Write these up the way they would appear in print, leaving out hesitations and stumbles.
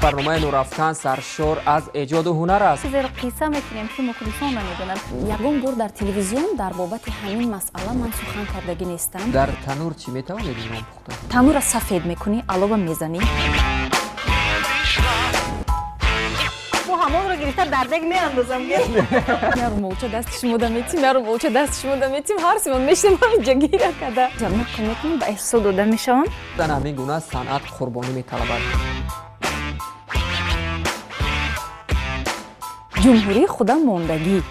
Барномаи Нурафкан саршор аз эҷоду ҳунар аст. Чизеро қисса мекунем, ки мухлисон намедонанд. Ягон бор дар телевизион дар бобати ҳамин масъала ман сухан кардагӣ нестам. Дар танур чӣ метавонед нон пухта? Танура сафед мекунӣ, алова мезанӣ. Мо ҳамонро гирифта дар дег меандозам. Я румолча дасти шумо да метим, я румолча дасти шумо да метим, ҳар симон мешинем ҳаминҷа гира када. Нақл мекунем, ба эҳсосот дода мешавам. Дар ҳамин гуна санъат қурбонӣ металабад. Ҷумҳурии худам мондагӣ.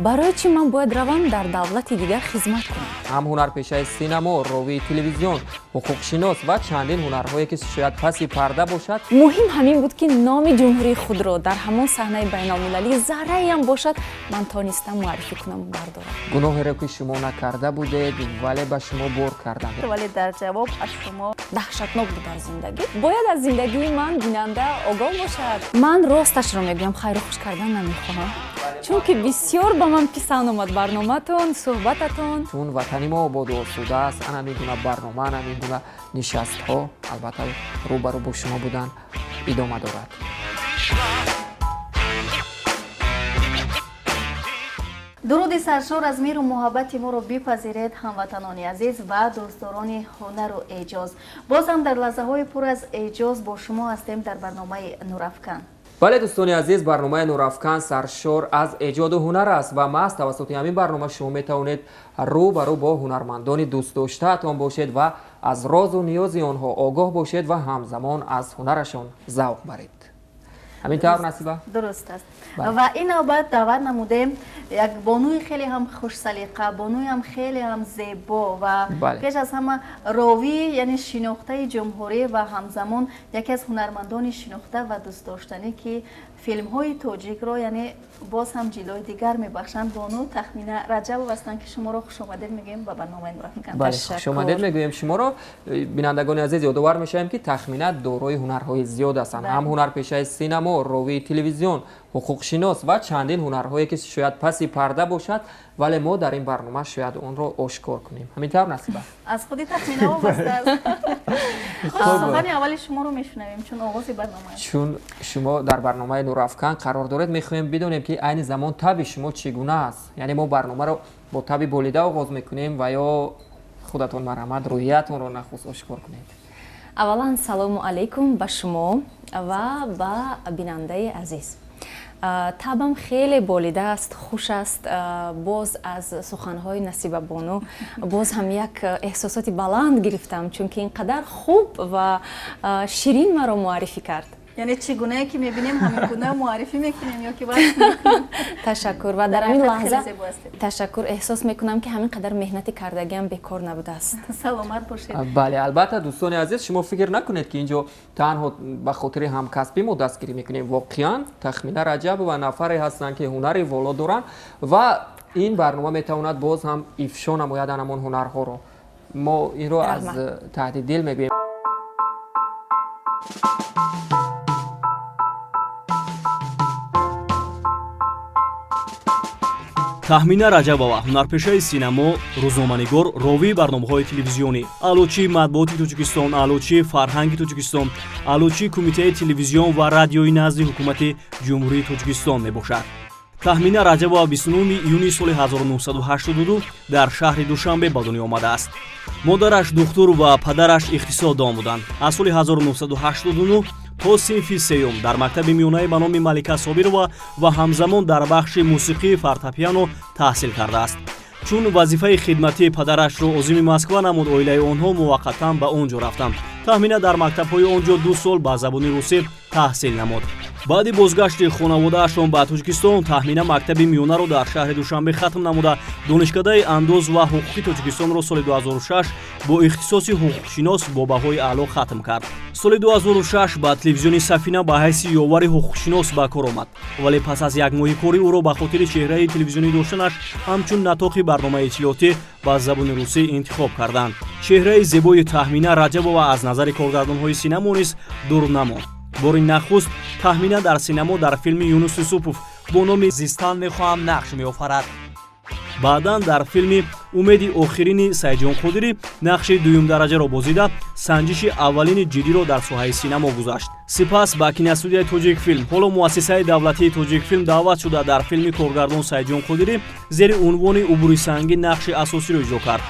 Барои чӣ ман бояд равам дар давлати дигар хизмат кунам? Ҳам ҳунарпешаи синамо, ровии телевизион, ҳуқуқшинос ва чандин ҳунарҳое, ки шояд паси парда бошад. Муҳим ҳамин буд, ки номи ҷумҳурии худро дар ҳамон саҳнаи байналмилалӣ зарраям бошад, ман тонистам муаррифӣ кунам, бардорам. Гуноҳеро, ки шумо накарда будед, вале ба шумо бор карданд. Вале дар ҷавоб аз шумо Даҳшатнок буд дар зиндагӣ. Бояд аз зиндагии ман бинанда огоҳ бошад. Ман росташро мегӯям, хайру хуш кардан намехоҳам, чунки бисёр ба ман писанд омад барноматон, суҳбататон. Чун ватани мо ободу осуда аст, ана ҳамин гуна барнома, ана ҳамин гуна нишастҳо албатта рӯ ба рӯ бо шумо будан идома дорад. Дуруди саршор аз меҳру муҳаббати моро бипазиред, ҳамватанони азиз ва дӯстдорони ҳунару эъҷоз. Боз ҳам дар лаҳзаҳои пур аз эъҷоз бо шумо ҳастем дар барномаи Нурафкан. Бале, дӯстони азиз, барномаи Нурафкан саршор аз эҷоду ҳунар аст ва маҳз тавассути ҳамин барнома шумо метавонед рӯ ба рӯ бо ҳунармандони дӯстдоштаатон бошед ва аз розу ниёзи онҳо огоҳ бошед ва ҳамзамон аз ҳунарашон завқ баред. Ҳамин тавр, Насиба? Дуруст аст. Ва ин навбат даъват намудем як бонуи хеле ҳам хушсалиқа, бонуи ҳам хеле ҳам зебо ва пеш аз ҳама ровӣ, яъне шинохтаи ҷумҳурӣ ва ҳамзамон яке аз ҳунармандони шинохта ва дӯстдоштанӣ, ки филмҳои тоҷикро яъне боз ҳам ҷилои дигар мебахшанд. Бону Тахмина Раҷабова ҳастанд, ки шуморо хушомадед мегӯем ба барномаи Нурафкан. Бале, хушомадед мегӯем шуморо. Бинандагони азиз, ёдовар мешавем, ки Тахмина дорои ҳунарҳои зиёд ҳастанд. Ҳам ҳунарпешаи синамо, ровии телевизион, ҳуқуқшинос ва чандин ҳунарҳое, ки шояд паси парда бошад, вале мо дар ин барнома шояд онро ошкор кунем. Ҳамин тавр, Насиба? Аз худи Тахмина вобаста аст. Сухани аввали шуморо мешунавем, чун оғози барнома аст. Чун шумо дар барномаи Нурафкан қарор доред, мехоҳем бидонем, ки айни замон таби шумо чӣ гуна аст. Яъне мо барномаро бо таби болида оғоз мекунем ва ё худатон марҳамат рӯҳиятонро нахуст ошкор кунед. Аввалан, салому алайкум ба шумо ва ба бинандаи азиз. Табам хеле болида аст, хуш аст. Боз аз суханҳои Насибабону боз ҳам як эҳсосоти баланд гирифтам, чунки ин қадар хуб ва ширин маро муаррифӣ кард. Яъне чӣ гунае ки мебинем, ҳамин гуна муаррифӣ мекунем ё ки васф мекунем. Ташаккур. Ва дар ҳамин лаҳза, ташаккур, эҳсос мекунам, ки ҳамин қадар меҳнати кардагиам бекор набудааст. Саломат бошед. Бале, албатта, дӯстони азиз, шумо фикр накунед, ки инҷо танҳо ба хотири ҳамкасбӣ мо дастгирӣ мекунем. Воқеан Тахмина Раҷабова нафаре ҳастанд, ки ҳунари воло доранд ва ин барнома метавонад боз ҳам ифшо намояд ҳамон ҳунарҳоро. Мо инро аз таҳти дил мегӯем. Таҳмина Раҷабова ҳунарпешаи синамо, рӯзноманигор, ровии барномаҳои телевизионӣ, аълочии матбуоти Тоҷикистон, аълочии фарҳанги Тоҷикистон, аълочии Кумитаи телевизион ва радиои назди Ҳукумати Ҷумҳурии Тоҷикистон мебошад. Таҳмина Раҷабова 29 июни соли 1982 дар шаҳри Душанбе ба дунё омадааст. Модараш духтур ва падараш иқтисоддон буданд. Аз соли 1989 то синфи сеюм дар мактаби миёнаи ба номи Малика Собирова ва ҳамзамон дар бахши мусиқии фортепиано таҳсил кардааст. Чун вазифаи хидматии падарашро озими Москва намуд, оилаи онҳо муваққатан ба он ҷо рафтанд. Таҳмина дар мактабҳои он ҷо 2 сол ба забони русӣ таҳсил намуд. Баъди бозгашти хонаводаашон ба Тоҷикистон, Таҳмина мактаби миёнаро дар шаҳри Душанбе хатм намуда, Донишкадаи андоз ва ҳуқуқи Тоҷикистонро соли 2006 бо ихтисоси ҳуқуқшинос бо баҳои аъло хатм кард. Соли 2006 ба телевизиони Сафина ба ҳайси ёвари ҳуқуқшинос ба кор омад, вале пас аз як моҳи корӣ ӯро ба хотири чеҳраи телевизионӣ доштанаш ҳамчун натоқи барномаи иттилоотӣ ба забони русӣ интихоб карданд. Чеҳраи зебои Таҳмина Раҷабова аз назари коргардонҳои синамо низ дур намонд. Бори нахуст Таҳмина дар синамо дар филми Юнус Юсупов бо номи «Зистан мехоҳам» нақш меофарад. Баъдан дар филми Умеди охирини Сайидҷон Қодирӣ нақши дуюмдараҷаро бозида, санҷиши аввалини ҷиддиро дар соҳаи синамо гузашт. Сипас ба киностудияи Тоҷикфилм, ҳоло муассисаи давлатии Тоҷикфилм, даъват шуда, дар филми коргардон Сайидҷон Қодирӣ зери унвони Убури сангин нақши асосиро иҷро кард.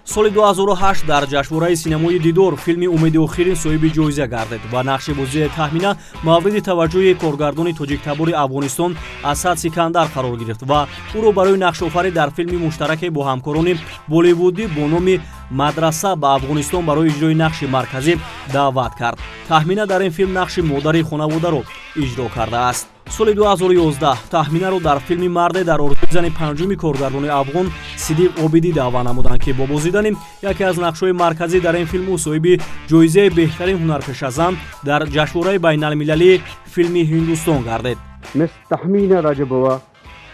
Соли 2008 дар ҷашнвораи синамои Дидор филми Умеди охирин соҳиби ҷоиза гардид ва нақши бозии Таҳмина мавриди таваҷҷӯҳи коргардони тоҷиктабори Афғонистон Асад Сикандар қарор гирифт ва ӯро барои нақшофарӣ дар филми муштараке бо ҳамкорони болливудӣ бо номи Мадраса ба Афғонистон барои иҷрои нақши марказӣ даъват кард. Таҳмина дар ин филм нақши модари хонаводаро иҷро кардааст. Соли 2011 Таҳминаро дар филми Марде дар орзуи зани панҷуми коргардони афғон Сидиқ Обидӣ даъват намуданд, ки бо бозидани яке аз нақшҳои марказӣ дар ин филм ӯ соҳиби ҷоизаи беҳтарин ҳунарпешазан дар ҷашнвораи байналмилалии филми Ҳиндустон гардид. Miss Tahmina Rajabova,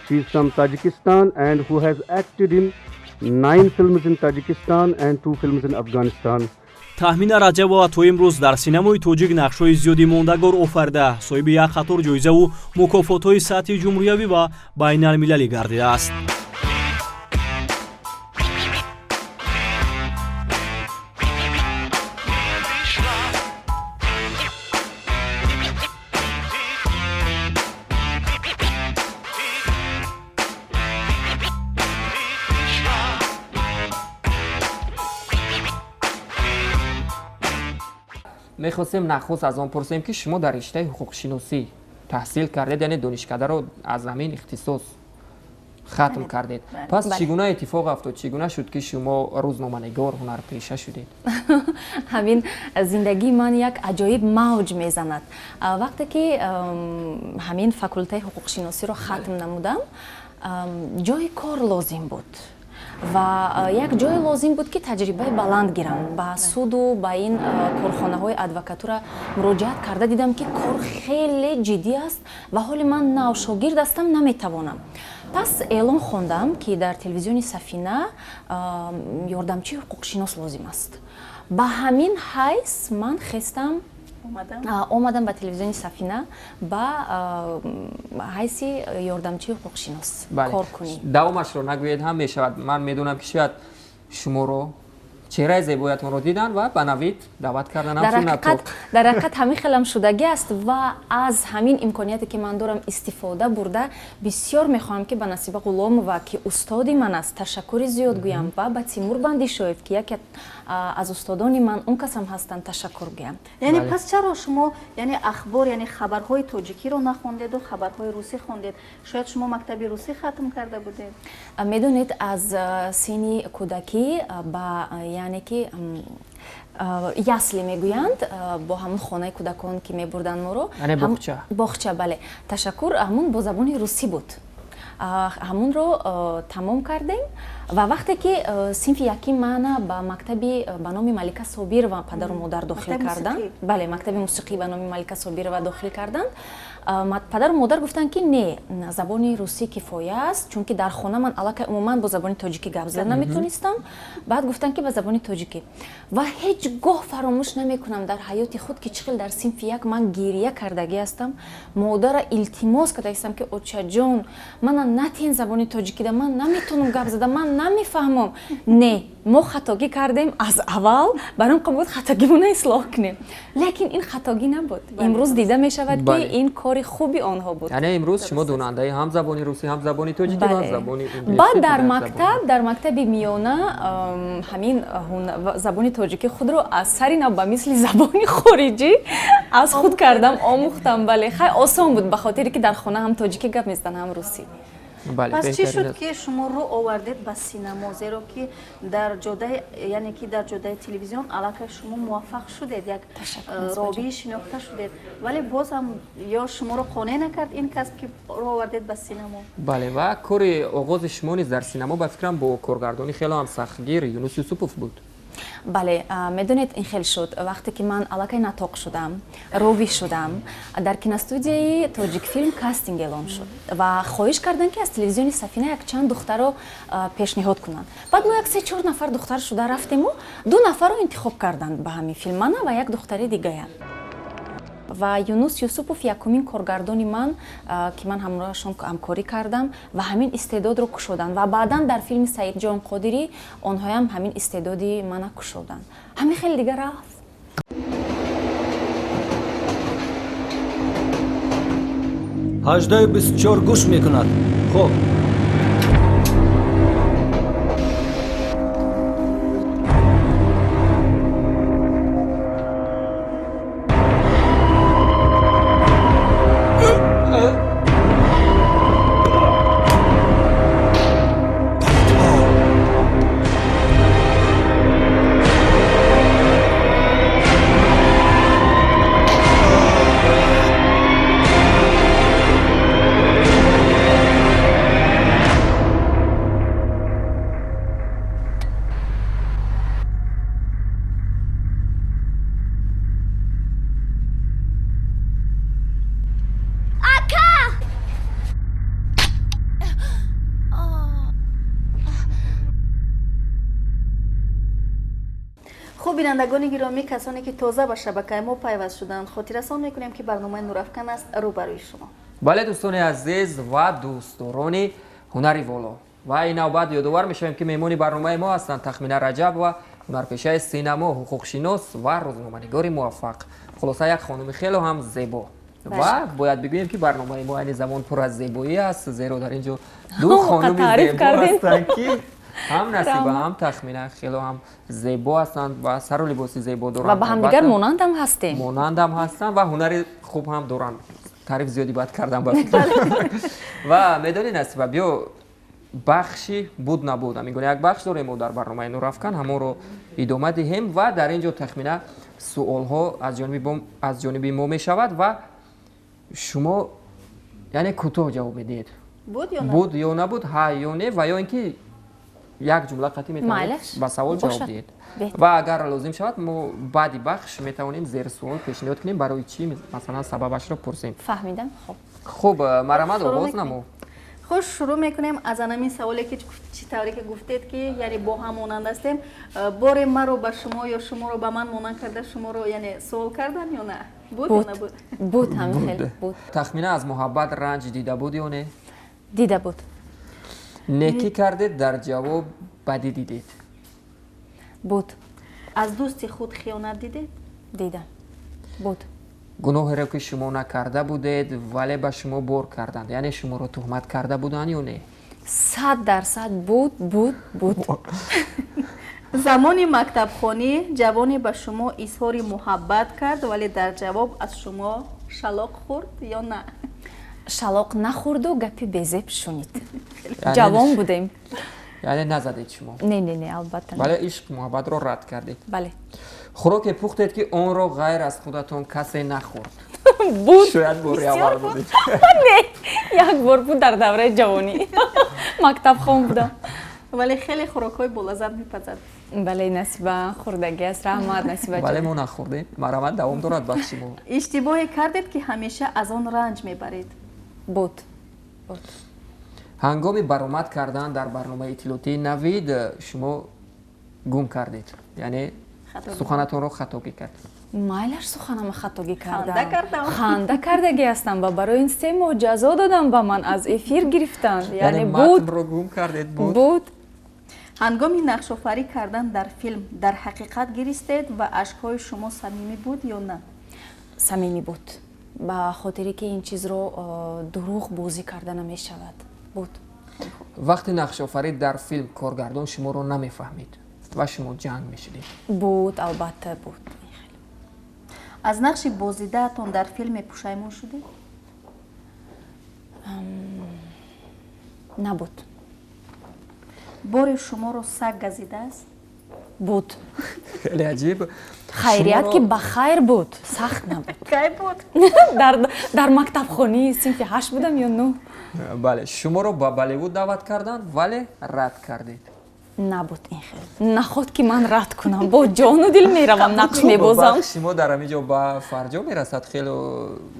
she is from Tajikistan and who has acted in 9 films in Tajikistan and 2 films in Afghanistan. Таҳмина Раҷабова то имрӯз дар синамои тоҷик нақшҳои зиёди мондагор офарида, соҳиби як қатор ҷоизаву мукофотҳои сатҳи ҷумҳуриявӣ ва байналмилалӣ гардидааст. Мехостем нахуст аз он пурсем, ки шумо дар риштаи ҳуқуқшиносӣ таҳсил кардед, яъне донишкадаро аз ҳамин ихтисос хатм кардед. Пас чӣ гуна иттифоқ афтод, чӣ гуна шуд, ки шумо рӯзноманигор, ҳунарпеша шудед? Ҳамин зиндагии ман як аҷоиб мавҷ мезанад. Вақте ки ҳамин факултаи ҳуқуқшиносиро хатм намудам, ҷои кор лозим буд ва як ҷое лозим буд, ки таҷрибаи баланд гирам. Ба суду ба ин корхонаҳои адвокатура муроҷиат карда дидам, ки кор хеле ҷиддӣ аст ва ҳоли ман навшогирд ҳастам, наметавонам. Пас эълон хондам, ки дар телевизиони Сафина ёрдамчии ҳуқуқшинос лозим аст. Ба ҳамин ҳайс ман хестам, омадам ба телевизиони Сафина ба ҳайси ёрдамчии ҳуқуқшинос кор кунӣ. Давомашро нагӯед ҳам мешавад. Ман медонам, ки шояд шуморо чеҳраи зебоятонро дидан ва ба Навид даъват кардан. Дар ҳақиқат ҳамин хелам шудагӣ аст ва аз ҳамин имконияте, ки ман дорам, истифода бурда, бисёр мехоҳам, ки ба Насиба Ғуломова, ки устоди ман аст, ташаккури зиёд гӯям ва ба Тимур Бандишоев, ки яке аз устодони ман он касам ҳастанд, ташаккур гӯям. Яъне пас чаро шумо, яъне ахбор, яъне хабарҳои тоҷикиро нахондеду хабарҳои русӣ хондед? Шояд шумо мактаби русӣ хатм карда будед? Медонед, аз синни кӯдакӣ ба, яъне ки ясли мегӯянд, бо ҳамун хонаи кӯдакон, ки мебурданд моро, боғча, бале, ташаккур, ҳамун бо забони русӣ буд. Ҳамунро тамом кардем ва вақте ки синфи яким мана ба мактаби ба номи Малика Собирова падару модар дохил карданд, бале, мактаби мусиқӣ ба номи Малика Собирова дохил карданд, падару модар гуфтанд, ки не, забони русӣ кифоя аст, чунки дар хона ман аллакай умуман бо забони тоҷикӣ гап зада наметонистам. Баъд гуфтанд, ки ба забони тоҷикӣ. Ва ҳеҷ гоҳ фаромӯш намекунам дар ҳаёти худ, ки чӣ хел дар синфи як ман гирия кардагӣ ҳастам, модара илтимос кардагистам, ки очаҷон, мана натен забони тоҷикида, ман наметонам гап зада, ман намефаҳмам. Не, мо хатогӣ кардем аз аввал, барои он буд хатогимона ислоҳ кунем. Лекин ин хатогӣ набуд. Имрӯз дида мешавад, ки ин кори хуби онҳо буд. Яъне имрӯз шумо донандаи ҳам забони русӣ, ҳам забони тоҷикӣ ва забони инглисӣ. Баъд дар мактаб, дар мактаби миёна ҳамин забони тоҷикӣ худро аз сари нав ба мисли забони хориҷӣ аз худ кардам, омӯхтам. Бале, хай, осон буд, ба хотире ки дар хона ҳам тоҷикӣ гап мезаданд, ҳам русӣ. Пас чӣ шуд, ки шумо рӯ овардед ба синамо, зеро ки дар ҷодаи, яъне ки дар ҷодаи телевизион аллакай шумо муваффақ шудед, як ровии шинохта шудед, вале боз ҳам ё шуморо қонеъ накард ин касб, ки рӯ овардед ба синамо? Бале, ва кори оғози шумо низ дар синамо, ба фикрам, бо коргардони хело ҳам сахтгир Юнус Юсупов буд. Бале, медонед, ин хел шуд. Вақте ки ман аллакай натоқ шудам, ровӣ шудам, дар киностудияи Тоҷикфилм кастинг эълон шуд ва хоҳиш карданд, ки аз телевизиони Сафина якчанд духтаро пешниҳод кунанд. Баъд мо як се-чор нафар духтар шуда рафтему ду нафарро интихоб карданд ба ҳамин филм, мана ва як духтари дигая. Ва Юнус Юсупов якумин коргардони ман, ки ман ҳамроҳашон ҳамкорӣ кардам ва ҳамин истеъдодро кушоданд. Ва баъдан дар филми Саидҷон Қодирӣ онҳоям ҳамин истеъдоди мана кушоданд. Ҳамин хеле дигар рафт. 18:24 гӯш мекунад. Хуб. Бинандагони гиромӣ, касоне ки тоза ба шабакаи мо пайваст шуданд, хотиррасон мекунем, ки барномаи Нурафкан аст рӯбарӯи шумо. Бале, дӯстони азиз ва дӯстдорони ҳунари воло, ва ин навбат ёдовар мешавем, ки меҳмони барномаи мо ҳастанд Тахмина Раҷабова, ҳунарпешаи синамо, ҳуқуқшинос ва рӯзноманигори муваффақ. Хулоса, як хонуми хело ҳам зебо. Ва бояд бигӯем, ки барномаи мо айни замон пур аз зебоӣ аст, зеро дар ин ҷо ду хонуми зебо ҳастанд, ки ҳам Насиба, ҳам Тахмина хело ҳам зебо ҳастанд ва сару либоси зебо доранд. Ва ба ҳамдигар монандам ҳастем. Монандам ҳастанд ва ҳунари хуб ҳам доранд. Таъриф зиёди бад кардам ба фикр. Ва медонӣ, Насиба, биё бахши буд набуд. Ҳамин гуна як бахш дорем мо дар барномаи Нурафкан, ҳамонро идома диҳем ва дар ин ҷо Тахмина суолҳо аз ҷониби мо мешавад ва шумо яъне кӯтоҳ ҷавоб медиҳед. Буд ё набуд, ҳа ё не, ва ё ин ки як ҷумла қатъӣ метавонед ба савол ҷавоб диҳед. Ва агар лозим шавад, мо баъди бахш метавонем зерсуол пешниҳод кунем, барои чӣ, масалан, сабабашро пурсем. Фаҳмидам. Хуб. Хуб, марҳамат, оғоз намо. Хуш, шурӯъ мекунем аз анамин саволе, ки чӣ тавре ки гуфтед, ки яъне бо ҳам монанд ҳастем. Боре маро ба шумо ё шуморо ба ман монанд карда, шуморо яъне суол кардан ё на? Буд ё набуд? Буд, ҳамин хел буд. Тахмина аз муҳаббат ранҷ дида буд ё не? Дида буд. Некӣ кардед, дар ҷавоб бадӣ дидед? Буд. Аз дӯсти худ хиёнат дидед? Дидам. Буд. Гуноҳеро, ки шумо накарда будед, вале ба шумо бор карданд, яъне шуморо туҳмат карда буданд ё не? 100% буд, буд, буд. Замони мактабхонӣ ҷавоне ба шумо изҳори муҳаббат кард, вале дар ҷавоб аз шумо шалоқ хӯрд ё на? Шалоқ нахӯрду гапи безеб шунид. Ҷавон будем. Яъне назадед шумо? Не, не, не, албатта. Бале, ишқ муҳаббатро рад кардед. Бале. Хӯроке пухтед, ки онро ғайр аз худатон касе нахӯрд? Буд. Шояд бори аввал будед. Не, як бор буд дар давраи ҷавонӣ. Мактабхон будам. Вале хеле хӯрокҳои болаззат мепазад. Бале, Насиба хӯрдагӣ аст. Раҳмат, Насиба. Бале, мо нахӯрдем. Марҳамат, давом дорад бахши мо. Иштибоҳе кардед, ки ҳамеша аз он ранҷ мебаред? Буд. Буд. Ҳангоми баромад кардан дар барномаи иттилоотии Навид шумо гум кардед, яъне суханатонро хатогӣ кардед. Майлаш, суханама хатогӣ кардам. Ханда кардагӣ ҳастам ва барои ин 3 моҳ ҷазо додам, ба ман аз эфир гирифтанд. Яъне матнро гум кардед? Буд. Буд. Ҳангоми нақшофарӣ кардан дар филм дар ҳақиқат гиристед ва ашкҳои шумо самимӣ буд ё на? Самимӣ буд. Ба хотире ки ин чизро дурӯғ бозӣ карда намешавад. Буд. Вақти нақшофарӣ дар филм коргардон шуморо намефаҳмид ва шумо ҷанг мешудед? Буд, албатта буд. Аз нақши бозидаатон дар филме пушаймон шудед? Набуд. Бори шуморо саг газидааст? Буд. Хеле аҷиб. Хайрият, ки ба хайр буд, сахт набуд. Кай буд? Дар мактабхонӣ синфи 8 будам ё 9. Бале, шуморо ба Болливуд даъват карданд, вале рад кардед. Набуд ин хел. Наход ки ман рад кунам, бо ҷону дил меравам, нақш мебозам. Шумо дар ҳамин ҷо ба фарҷом мерасад. Хеле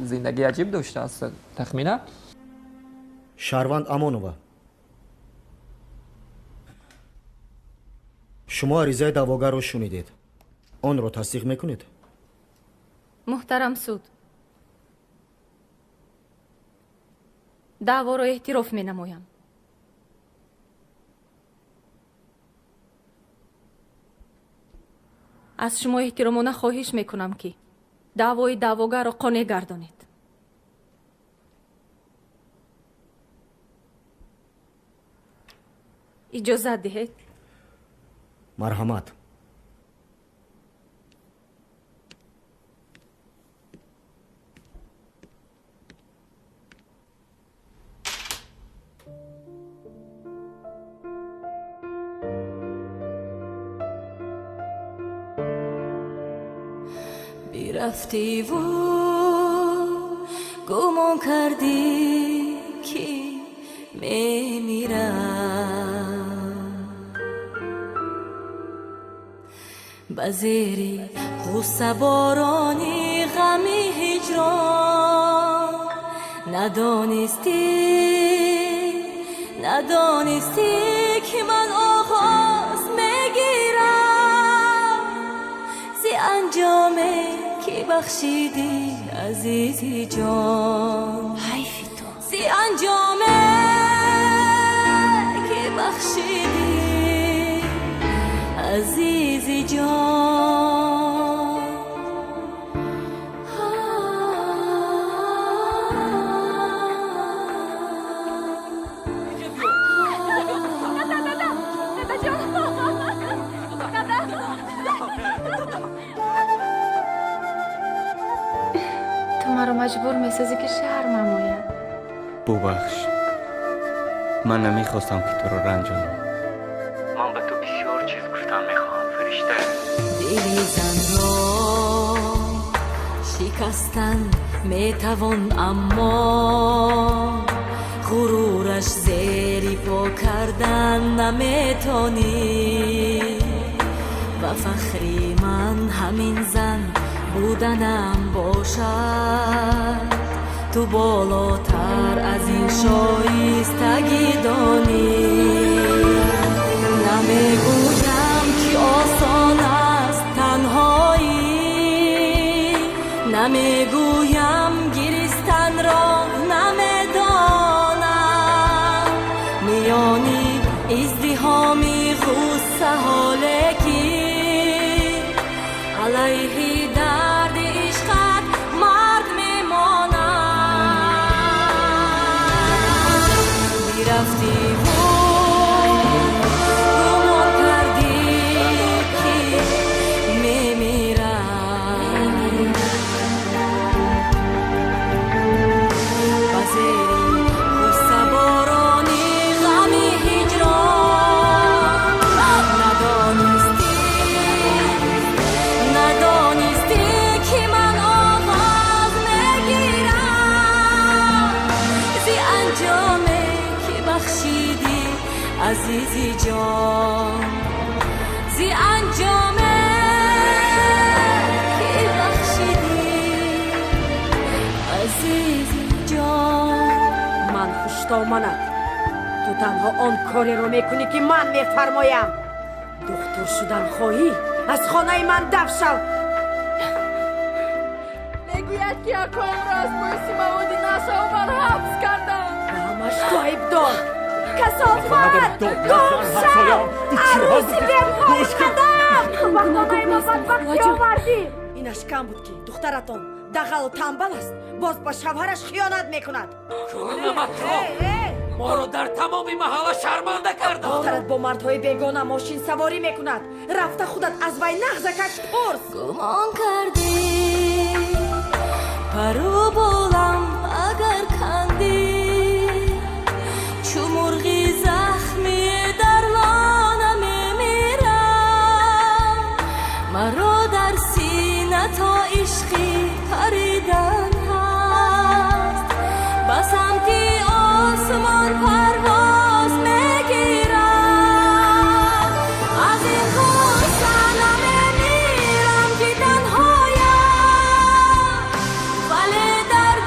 зиндагии аҷиб доштааст Тахмина. Шаҳрванд Амонова, шумо аризаи даъвогарро шунидед, онро тасдиқ мекунед? Муҳтарам суд, Даъворо эътироф менамоям. Аз шумо эҳтиромона хоҳиш мекунам, ки даъвои даъвогарро қонеъ гардонед. Иҷозат диҳед. Марҳамат. Бирафтиву гумон кардӣ, ки мемирам, ба зери ғуссаборони ғами ҳиҷрон. Надонистӣ, надонистӣ, ки ман оғоз мегирам зи анҷоме, ки бахшидӣ, азизи ҷон. Ҳайфи ту. Зи анҷоме, ки бахшидӣ, азизи ҷон. Ту маро маҷбур месозӣ, ки шармам ояд. Бубахш, ман намехостам, ки туро ранҷонам. Ман ба ту бисёр чиз гуфтан мехоҳам, фаришта. Дили занро шикастан метавон, аммо ғурураш зери по кардан наметонӣ. Ва фахри ман ҳамин зан буданам бошад. Ту болотар аз ин шоистагӣ донӣ. Намегӯям, ки осон аст танҳоӣ, намегӯям, гиристанро намедонам. Миёни издиҳоми ғуссаҳо, лекин алайҳи дарди ишқат мард мемонам. Бирафтиву гумон кардӣ, ки мемирам, ба зери ғуссаборони ғами ҳиҷрон. Надонистӣ, надонистӣ, ки ман оғоз мегирам зи анҷоме, ки бахшидӣ, азизи ҷон. Зи анҷоме, ки бахшидӣ, азизи ҷон. Ман хуштоманат. Ту танҳо он кореро мекунӣ, ки ман мефармоям. Духтур шудан хоҳӣ, аз хонаи ман даф шав. Мегӯяд, ки акоамро аз боиси маводи нашъаовар ҳабс кардам. Ба ҳамаш ту айбдор. Касофат, гум шав, арӯси бепои қадам. Ба хонаи мо бадбахтӣ овардӣ. Инаш кам буд, ки духтаратон дағалу тамбал аст, боз ба шавҳараш хиёнат мекунад. Намакро моро дар тамоми маҳалла шарманда карданд. Духтарат бо мардҳои бегона мошинсаворӣ мекунад. Рафта худат аз вай нағзакак пурс. Гумон кардӣ, пару болам агар кандӣ, чу мурғи захмӣ дар лона мемирам. Маро дар сина то ишқи паридан ҳаст, ба самти осмон парвоз мегирам. Аз ин ғусса намемирам, ки танҳоям, вале дар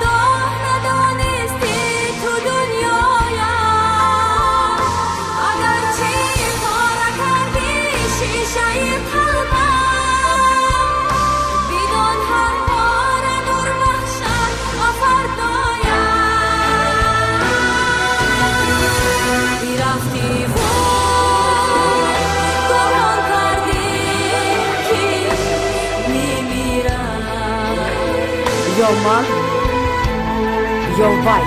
Ё ман, ё вай.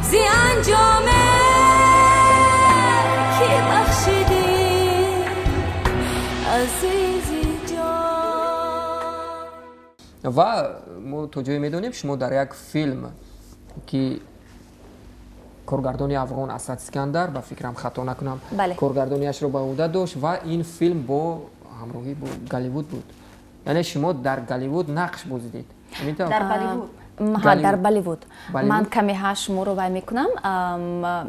Зи анҷоме ки бахшидӣ, азизи ҷон. Ва мо то ҷое медонем, шумо дар як филм, ки коргардони афғон Асад Искандар, ба фикрам хато накунам, коргардониашро ба ӯҳда дошт ва ин филм бо ҳамроҳӣ бо Голливуд буд. Яъне шумо дар Голливуд нақш бозидед. Дар Болливуд. Дар Болливуд. Ман каме ҳа шуморо вай мекунам.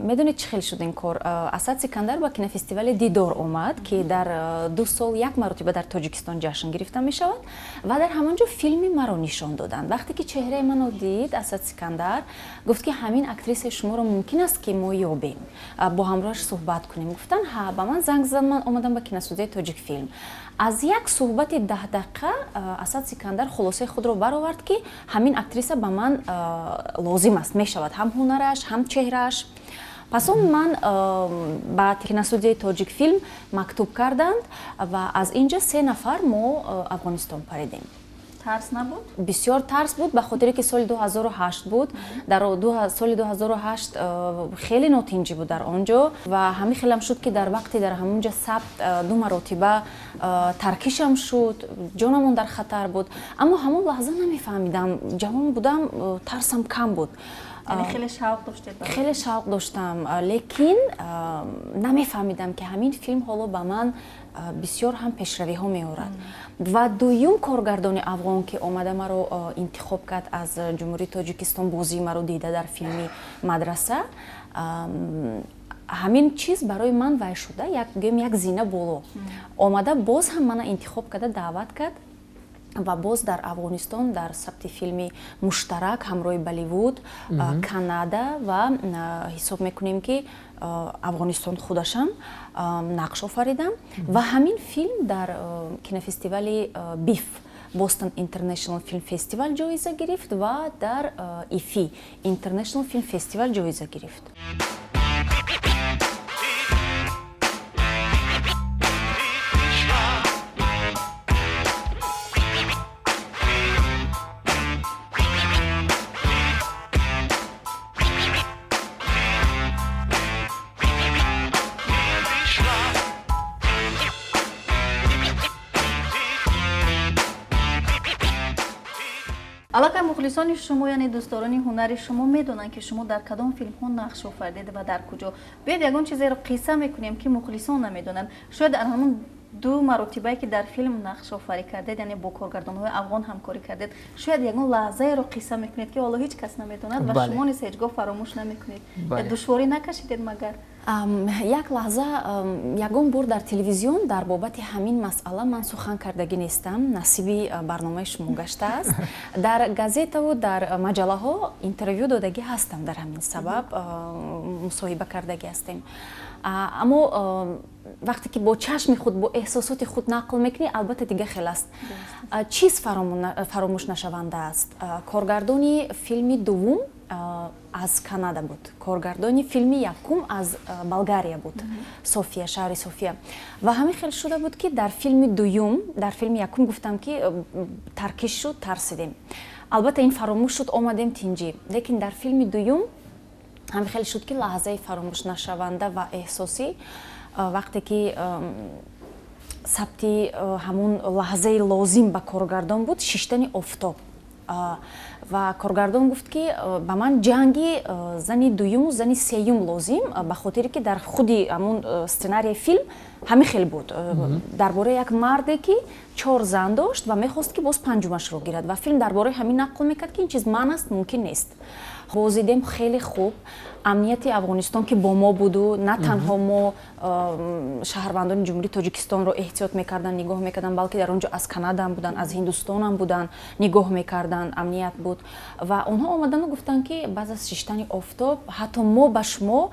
Медонед, чӣ хел шуд ин кор? Асад Сикандар ба кинофестивали Дидор омад, ки дар 2 сол як маротиба дар Тоҷикистон ҷашн гирифта мешавад, ва дар ҳамон ҷо филми маро нишон доданд. Вақте ки чеҳраи маро дид, Асад Сикандар гуфт, ки ҳамин актрисаи шуморо мумкин аст, ки мо ёбем, бо ҳамроҳаш суҳбат кунем. Гуфтанд, ҳа. Ба ман занг зад, ман омадам ба киностудияи Тоҷикфилм. Аз як суҳбати 10 дақиқа Асад Сикандар хулосаи худро баровард, ки ҳамин актриса ба ман лозим аст, мешавад ҳам ҳунараш, ҳам чеҳрааш. Пас он ман ба киностудияи Тоҷикфилм мактуб карданд ва аз ин ҷо 3 нафар мо Афғонистон паридем. Тарс набуд? Бисёр тарс буд, ба хотире ки соли 2008 буд. Дар соли 2008 хеле нотинҷӣ буд дар он ҷо ва ҳамин хелам шуд, ки дар вақте дар ҳамон ҷо сабт 2 маротиба таркишам шуд, ҷонамон дар хатар буд. Аммо ҳамон лаҳза намефаҳмидам, ҷавон будам, тарсам кам буд. Яъне хеле шавқ доштед? Хеле шавқ доштам, лекин намефаҳмидам, ки ҳамин филм ҳоло ба ман бисёр ҳам пешравиҳо меорад. Ва дуюм коргардони афғон, ки омада маро интихоб кард аз Ҷумҳурии Тоҷикистон, бозии маро дида дар филми Мадраса, ҳамин чиз барои ман вай шуда, гӯем, як зина боло. Омада боз ҳам мана интихоб карда, даъват кард ва боз дар Афғонистон дар сабти филми муштарак ҳамроҳи Болливуд, Канада ва ҳисоб мекунем, ки Афғонистон худашам нақш офаридам. Ва ҳамин филм дар кинофестивали БИФ, Boston International Film Festival, ҷоиза гирифт ва дар ИФИ, International Film Festival, ҷоиза гирифт. Аллакай мухлисони шумо, яъне дӯстдорони ҳунари шумо медонанд, ки шумо дар кадом филмҳо нақш офаридед ва дар куҷо. Биёед, ягон чизеро қисса мекунем, ки мухлисон намедонанд. Шояд дар ҳамон 2 маротибае, ки дар филм нақш офарӣ кардед, яъне бо коргардонҳои афғон ҳамкорӣ кардед, шояд ягон лаҳзаеро қисса мекунед, ки ҳоло ҳеҷ кас намедонад ва шумо низ ҳеҷ гоҳ фаромӯш намекунед. Душворӣ накашидед магар? Як лаҳза, ягон бор дар телевизион дар бобати ҳамин масъала ман сухан кардагӣ нестам, насиби барномаи шумо гаштааст. Дар газетаву дар маҷаллаҳо интервю додагӣ ҳастам, дар ҳамин сабаб мусоҳиба кардагӣ ҳастем. Аммо вақте ки бо чашми худ, бо эҳсосоти худ нақл мекунӣ, албатта дига хел аст. Чиз фаромӯш нашаванда аст. Коргардони филми дуввум аз Канада буд, коргардони филми якум аз Болгария буд, София, шаҳри София. Ва ҳамин хел шуда буд, ки дар филми дуюм, дар филми якум гуфтам, ки таркиш шуд, тарсидем, албатта ин фаромӯш шуд, омадем тинҷӣ. Лекин дар филми дуюм ҳамин хел шуд, ки лаҳзаи фаромӯшнашаванда ва эҳсосӣ, вақте ки сабти ҳамун лаҳзаи лозим ба коргардон буд, шиштани офтоб. Ва коргардон гуфт, ки ба ман ҷанги зани дуюму зани сеюм лозим, ба хотире ки дар худи ҳамун сценарии филм ҳамин хел буд, дар бораи як марде, ки 4 зан дошт ва мехост, ки боз панҷумашро гирад, ва филм дар бораи ҳамин нақл мекард, ки ин чиз ман аст, мумкин нест. Бозидем хеле хуб. Амнияти Афғонистон, ки бо мо буду, на танҳо мо шаҳрвандони Ҷумҳурии Тоҷикистонро эҳтиёт мекарданд, нигоҳ мекарданд, балки дар он ҷо аз Канадаам буданд, аз Ҳиндустонам буданд, нигоҳ мекарданд, амният буд. Ва онҳо омадану гуфтанд, ки баъд аз шиштани офтоб ҳатто мо ба шумо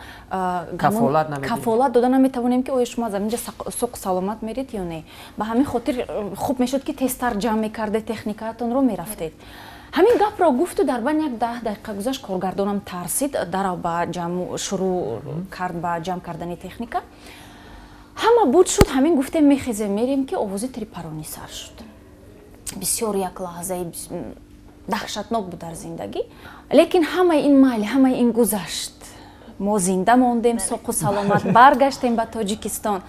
кафолат дода наметавонем, ки оё шумо аз ҳамин ҷо соқу саломат меред ё не. Ба ҳамин хотир хуб мешуд, ки тезтар ҷамъ мекарде техникаатонро, мерафтед. Ҳамин гапро гуфту дар байни як 10 дақиқа гузашт. Коргардонам тарсид, дарав ба ҷамъ шурӯъ кард, ба ҷамъ кардани техника. Ҳама буд шуд, ҳамин гуфтем, мехезем, мерем, ки овози тирпаронӣ сар шуд. Бисёр як лаҳзаи даҳшатнок буд дар зиндагӣ, лекин ҳамаи ин майли, ҳамаи ин гузашт, мо зинда мондем, соқу саломат баргаштем ба Тоҷикистон.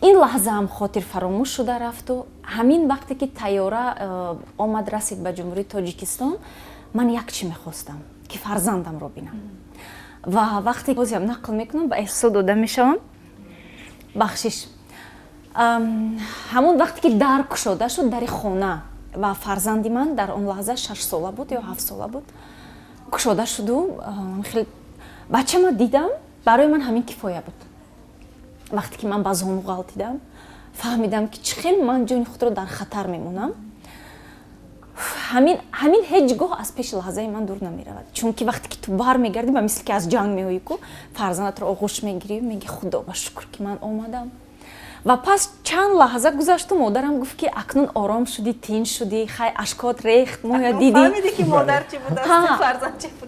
Ин лаҳзаам хотир фаромӯш шуда рафту ҳамин вақте ки тайёра омад, расид ба Ҷумҳурии Тоҷикистон, ман як чӣ мехостам, ки фарзандамро бинам. Ва вақте бозиам нақл мекунам, ба эҳсосот дода мешавам, бахшиш. Ҳамон вақте ки дар кушода шуд, дари хона, ва фарзанди ман дар он лаҳза 6 сола буд ё 7 сола буд, кушода шуду хеле бачама дидам, барои ман ҳамин кифоя буд. Вақте ки ман ба зону ғалтидам, фаҳмидам, ки чӣ хел ман ҷони худро дар хатар мемонам. Ҳамин ҳеҷ гоҳ аз пеши лаҳзаи ман дур намеравад, чунки вақте ки ту бармегардӣ, ба мисли ки аз ҷанг меоӣ ку, фарзандатро оғӯш мегирӣ, меги: «Худо ба шукр, ки ман омадам». Ва пас чанд лаҳза гузашту модарам гуфт, ки акнун ором шудӣ, тинч шудӣ, хай, ашкот рехт, моя дидӣ.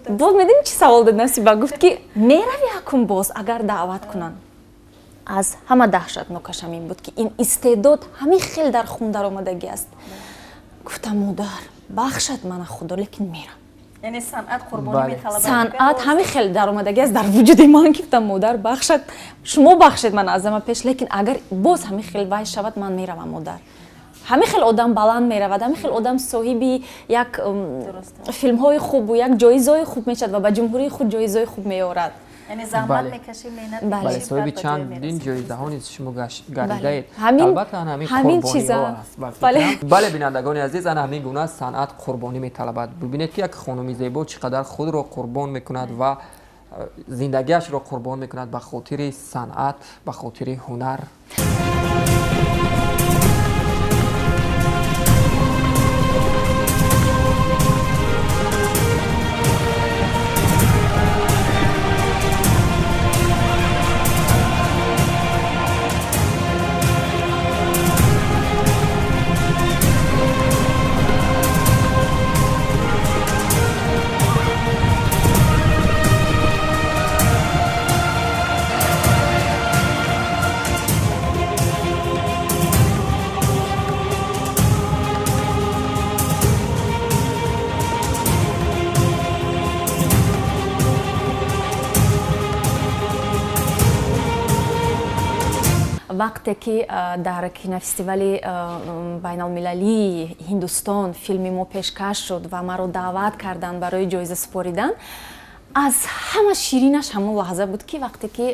Боз медонӣ, чӣ савол дод Насиба? Гуфт, ки меравӣ акун боз, агар даъват кунанд? Аз ҳама даҳшатнокаш ҳамин буд, ки ин истеъдод ҳамин хел дар хун даромадагӣ аст. Гуфтам: «Модар, бахшад мана Худо, лекин мерам». Яъне санъат қурбонӣ металабад. Санъат ҳамин хел даромадагӣ аст дар вуҷуди ман. Гуфтам: «Модар, бахшад, шумо бахшед ман аз ҳама пеш, лекин агар боз ҳамин хел вай шавад, ман меравам, модар». Ҳамин хел одам баланд меравад, ҳамин хел одам соҳиби як филмҳои хубу як ҷоизаҳои хуб мешавад ва ба ҷумҳурии худ ҷоизаҳои хуб меорад. Яъне заҳмат мекашӣ, меҳнат. Бале, соҳиби чандин ҷоизаҳо низ шумо гардидаед. Албатта, ана ҳамин қурбониҳо аст. Бале, бинандагони азиз, ана ҳамин гуна санъат қурбонӣ металабад. Бибинед, ки як хонуми зебо чӣ қадар худро қурбон мекунад ва зиндагиашро қурбон мекунад ба хотири санъат, ба хотири ҳунар. Вақте ки дар кинофестивали байналмилалии Ҳиндустон филми мо пешкаш шуд ва маро даъват карданд барои ҷоиза супоридан, аз ҳама ширинаш ҳамон лаҳза буд, ки вақте ки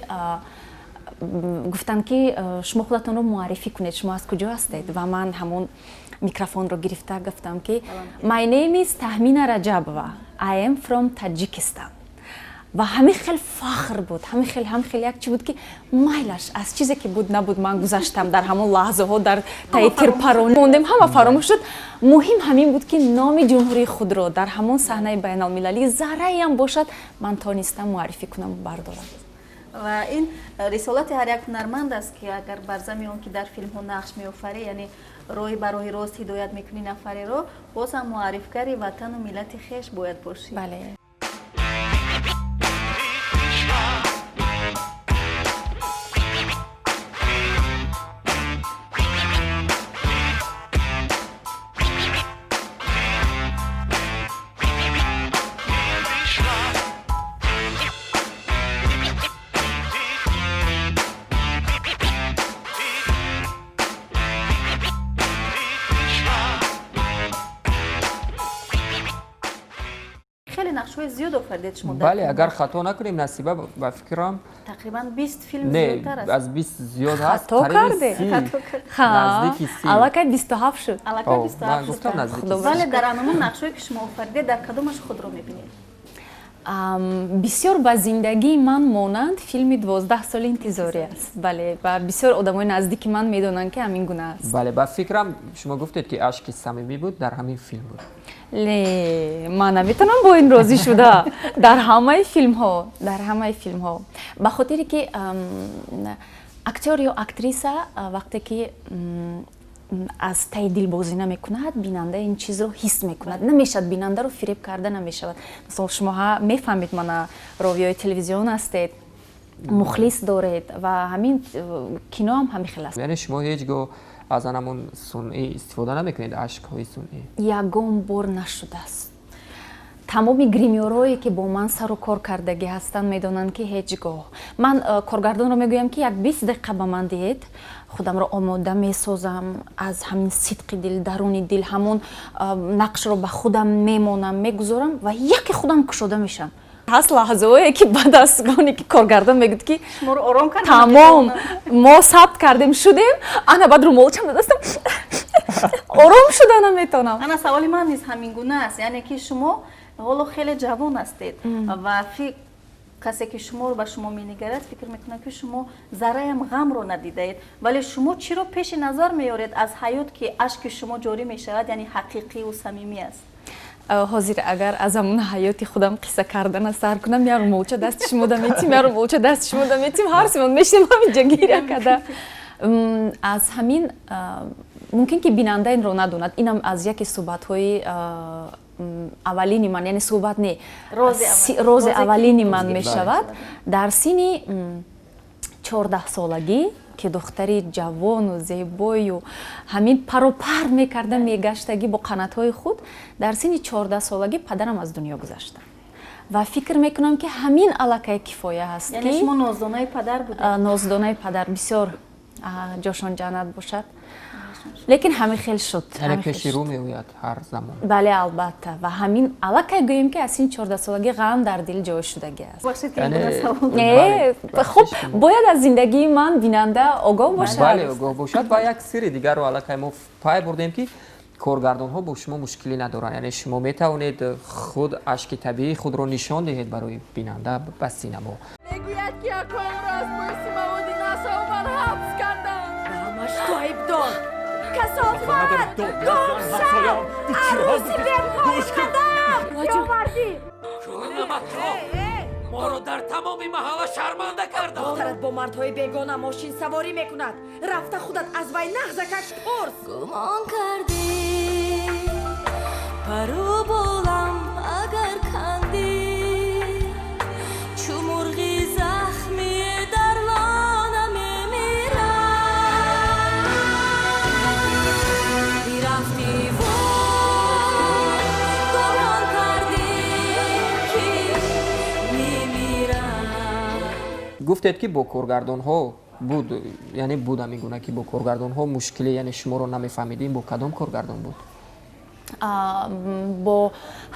гуфтанд, ки шумо худатонро муаррифӣ кунед, шумо аз куҷо ҳастед, ва ман ҳамон микрофонро гирифта гуфтам, ки «My name is Tahmina Rajabova, I am from Tajikistan». Ва ҳамин хел фахр буд, ҳамин хел як чӣ буд, ки майлаш, аз чизе ки буд набуд, ман гузаштам. Дар ҳамон лаҳзаҳо дар таи тирпаронӣ мондем, ҳама фаромӯш шуд. Муҳим ҳамин буд, ки номи ҷумҳурии худро дар ҳамон саҳнаи байналмилалӣ зарраям бошад, ман тонистам муаррифӣ кунам, бардорам. Ва ин рисолати ҳар як ҳунарманд аст, ки агар бар зами он ки дар филмҳо нақш меофарӣ, яъне роҳи ба роҳи рост ҳидоят мекунӣ нафареро, боз ҳам муаррифгари ватану миллати хеш бояд бошӣ. Бале. Хеле нақшҳои зиёд офаридед шумо. Бале, агар хато накунем, Насиба, ба фикрам, тақрибан 20 филм. Не, зиёдтар аст. Аз 20 зиёд ҳаст. Хато карде. Наздики 30. Аллакай 27 шуд. Аллакай О, 27 ман шуд. гуфтам, наздики 30. Вале дар ҳамон нақшҳое ки шумо офаридед, дар кадомаш худро мебинед? Бисёр ба зиндагии ман монанд филми 12 соли интизорӣ аст. Бале, ва бисёр одамои наздики ман медонанд, ки ҳамин гуна аст. Бале, ба фикрам, шумо гуфтед, ки ашки самимӣ буд, дар ҳамин филм буд. Ле, ман наметавонам бо ин розӣ шуда. Дар ҳамаи филмҳо, дар ҳамаи филмҳо, ба хотире ки Актёр ё актриса вақте ки аз таи дил бозӣ намекунад, бинанда ин чизро ҳис мекунад. Намешавад, бинандаро фиреб карда намешавад. Мисол, шумоҳа мефаҳмед, мана ровиёи телевизион ҳастед, мухлис доред ва ҳамин кино ҳам ҳамин хел аст. Яъне шумо ҳеҷ гоҳ аз анамон сунъӣ истифода намекунед, ашкҳои сунъӣ? Ягон бор нашудааст. Тамоми гримёрое ки бо ман сару кор кардагӣ ҳастанд, медонанд, ки ҳеҷ гоҳ. Ман коргардонро мегӯям, ки як 20 дақиқа ба ман диҳед, худамро омода месозам, аз ҳамин сидқи дил, даруни дил ҳамон нақшро ба худам мемонам, мегузорам ва яке худам кушода мешавам. Ҳаст лаҳзаое, ки баъд аз оне ки коргардон мегӯяд, ки тамом, мо сабт кардем, шудем, ана баъд румолчам дастам, ором шуда наметавонам. Ана саволи ман низ ҳамин гуна аст, яъне ки шумо ҳоло хеле ҷавон ҳастед ва касе ки шуморо ба шумо менигарад, фикр мекунад, ки шумо зарраям ғамро надидаед. Вале шумо чиро пеши назар меоред аз ҳаёт, ки ашки шумо ҷорӣ мешавад, яъне ҳақиқиву самимӣ аст? Ҳозир агар аз ҳамон ҳаёти худам қисса кардана сар кунам, я румолча дасти шумо да метим, я румолча дасти шумо да метим, ҳар симон мешинем ҳаминҷа гиря када. Аз ҳамин мумкин ки бинанда инро надонад. Инам аз яке суҳбатҳои аввалини ман, яъне суҳбат не, рози аввалини ман мешавад. Дар синни 14-солагӣ, ки духтари ҷавону зебою ҳамин паропар мекарда, мегаштагӣ бо қанатҳои худ, дар синни 14-солагӣ падарам аз дунё гузашта ва фикр мекунам, ки ҳамин аллакай кифоя ҳаст. Яъне шумо ноздонаи падар будед? Ноздонаи падар, бисёр, ҷошон ҷаннат бошад, лекин ҳамин хел шуд. Яъне пеши рӯ меояд ҳар замон. Бале, албатта, ва ҳамин аллакай гӯем, ки аз синни 14-солагӣ ғам дар дил ҷой шудагӣ аст. Хуб, бояд аз зиндагии ман бинанда огоҳ бошад. Бале, огоҳ бошад. Ва як сирри дигарро аллакай мо пай бурдем, ки коргардонҳо бо шумо мушкилӣ надоранд, яъне шумо метавонед худ ашки табиии худро нишон диҳед барои бинанда ба синамо. Мегӯяд, ки акоамро аз боиси маводи насовар ҳабс карданд. Ҳамаш ту айбдор, касофат, гумшав, арӯси бепои қадам овардӣ. Моро дар тамоми маҳалла шарманда карданд. Духтарат бо мардҳои бегона мошинсаворӣ мекунад. Рафта худат аз вай нағзакак пурс. Гумон кардӣ, пару болам агар кандӣ, чу мурғи захмӣ дар лона мемирам. Бирафтиву гумон кардӣ, ки мемирам. Гуфтед, ки бо коргардонҳо буд, яъне буд ҳамин гуна, ки бо коргардонҳо мушкиле, яъне шуморо намефаҳмидем. Бо кадом коргардон буд? Бо